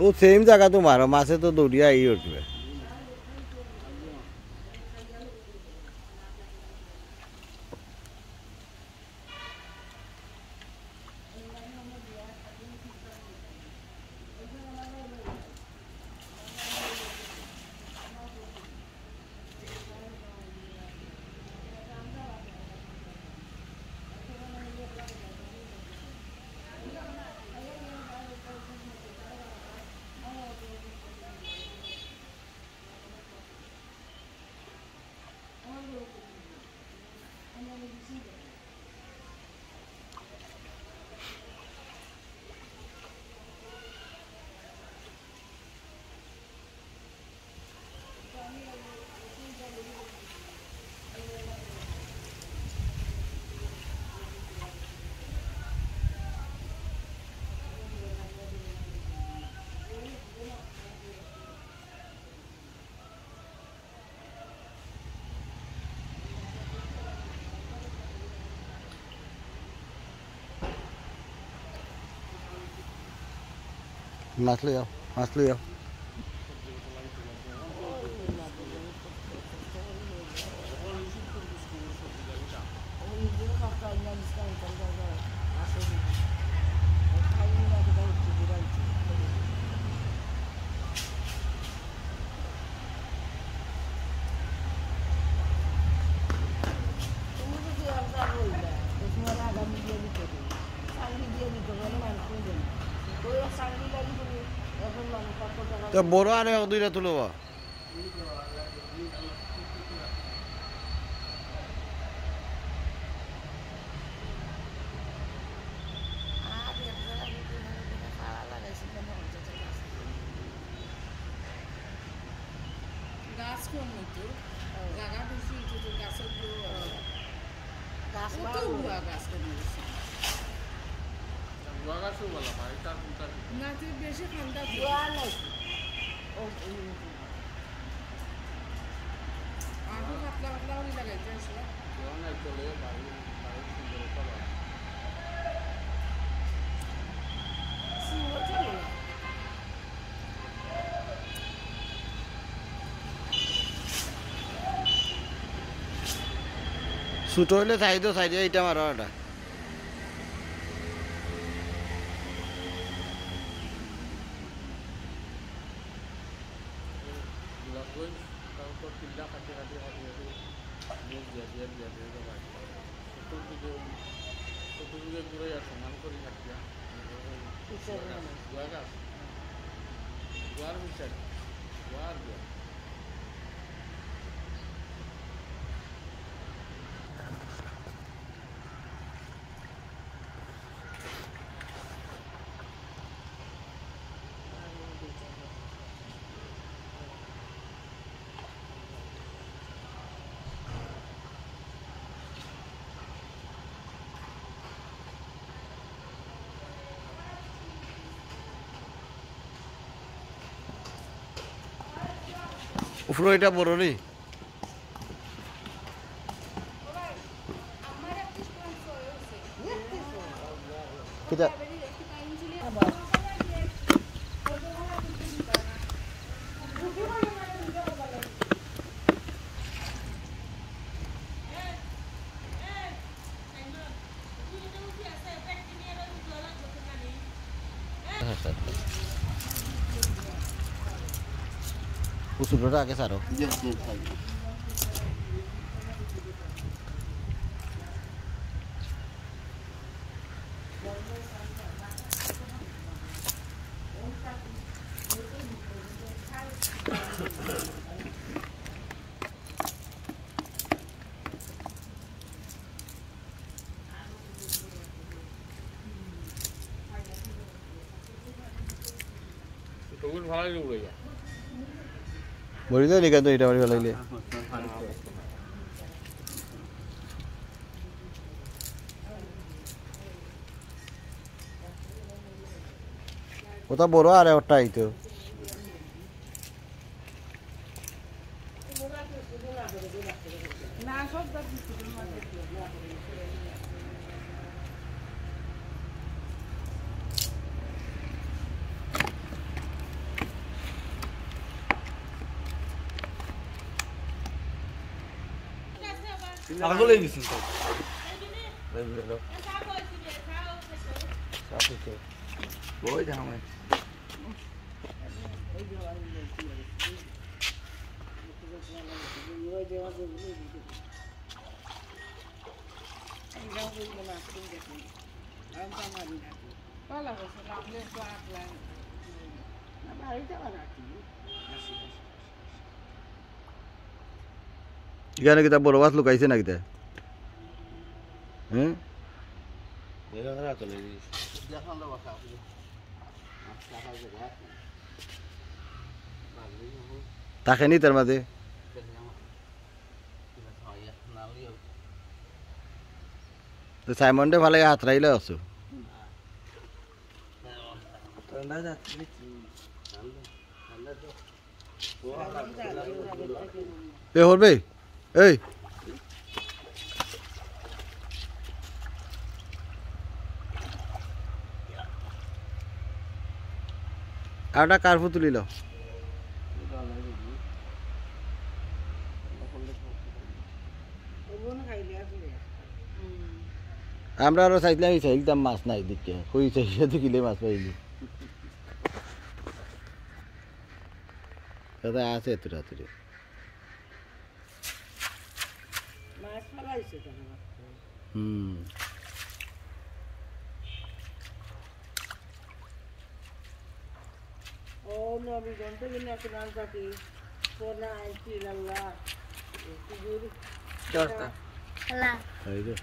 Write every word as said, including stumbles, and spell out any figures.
ও সেম জাগাত মারো, মাছে তো দৌড়িয়া আই উঠবে। মাছ লই আও, মাছ লই আও। তো বড় আরে দুইটা তুলো বা। গাছ কম হইতো, জাগা বেশি হইতো, তো গাছের তো গাছ কত বাড়ানো। বুয়া গাছ কম হইছে। বুয়া গাছও বলা হয়, এটা কোনটা? না, তুই বেশি ঠান্ডা তো। বুয়া নাই। ও, ও, ও। আরো পাতলা পাতলা করে লাগাইতে আসলে। বুয়া নাই, চলে, বাড়ি, বাড়ি সুন্দর একটা বাড়ি। সিংহ চলে না। ছোট হইলে সাইডও সাইডে এটা মারো এটা। গোলাপগঞ্জ, তারপর কিল্লা খাটি খাটি খাটি খাটি মুখ দিয়া দিয়া দিয়া দিয়া দিয়া বাড়ি। চতুর্দিকে, চতুর্দিকে ঘুরে আর সমান করি খাটিয়া। পিছনে গুয়া গাছ, গুয়ার বিচার, গুয়ার গুয়া। উপরে এটা বড় নি? কিতা? ও ছোটটা আগে ছাড়ো। মরি যায় নি কেন ইটা মারি ফালাইলে? ওটা বড় আর ওটা এই তো। পাগল অই গেছইন তো। ওই দেখো। ইখানো কিতা বড় মাছ লুকাইছে না কিতা? হুম? থাকে নি তার মাঝে? তো সাইমনরে ফালাই হাতরাইলে আছো। এ হরবে, এই। আরেকটা কার্পু তুলি লও। আমরা আরো চাইছিলাম, এই চাইলতাম মাছ নাই দেখে, কই চাইছে তো কিলে মাছ পাইলি। দাদা আছে এত রাত্রে। মাছ ফালাইছে কেন? হুম। ও নবী, যন্ত্র বিনা কুরআন পাখি, কোরআন আনছি আল্লাহ। হুজুর। এই যে।